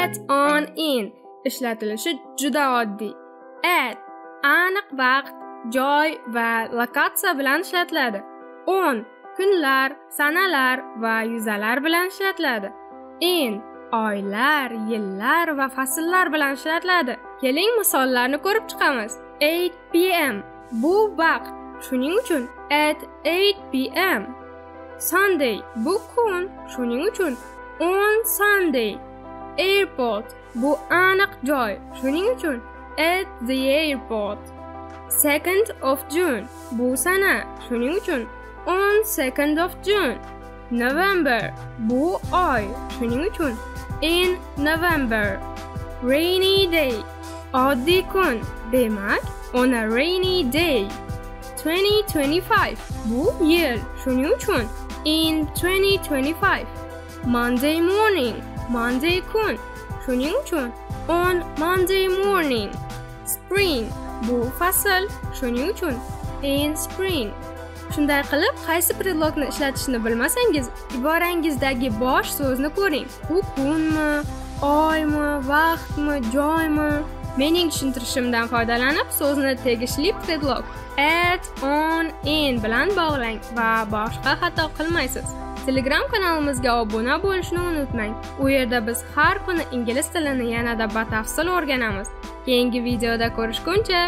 At, on, in ishlatilishi juda oddiy. At aniq vaqt, joy va lokatsiya bilan ishlatiladi. On kunlar, sanalar va yuzalar bilan ishlatiladi. In oylar, yillar va fasllar bilan ishlatiladi. Keling, misollarni ko'rib chiqamiz. 8 p.m. bu vaqt, shuning uchun at 8 p.m. Sunday bu kun, shuning uchun on Sunday. Airport bu aniq joy, shuning uchun at the airport. 2nd of June bu sana, shuning uchun on 2nd of June. November bu oy, shuning uchun in November. Rainy day oddiy kun, demak on a rainy day. 2025 bu yil, shuning uchun in 2025. Monday morning Monday kun, shuning uchun on Monday morning. Spring bu fasl, shuning uchun in spring. Shunday qilib, qaysi predlogni ishlatishni bilmasangiz, iborangizdagi bosh so'zni ko'ring. U kunmi, oymi, vaqtmi, joymi? Mening tushuntirishimdan foydalanib, so'zni tegishli predlog at, on, in bilan bog'lang va boshqa xato qilmaysiz. Telegram kanalimizga obuna bo'lishni unutmang. U yerda biz har kuni ingliz tilini yanada batafsil o'rganamiz. Keyingi videoda ko'rishguncha.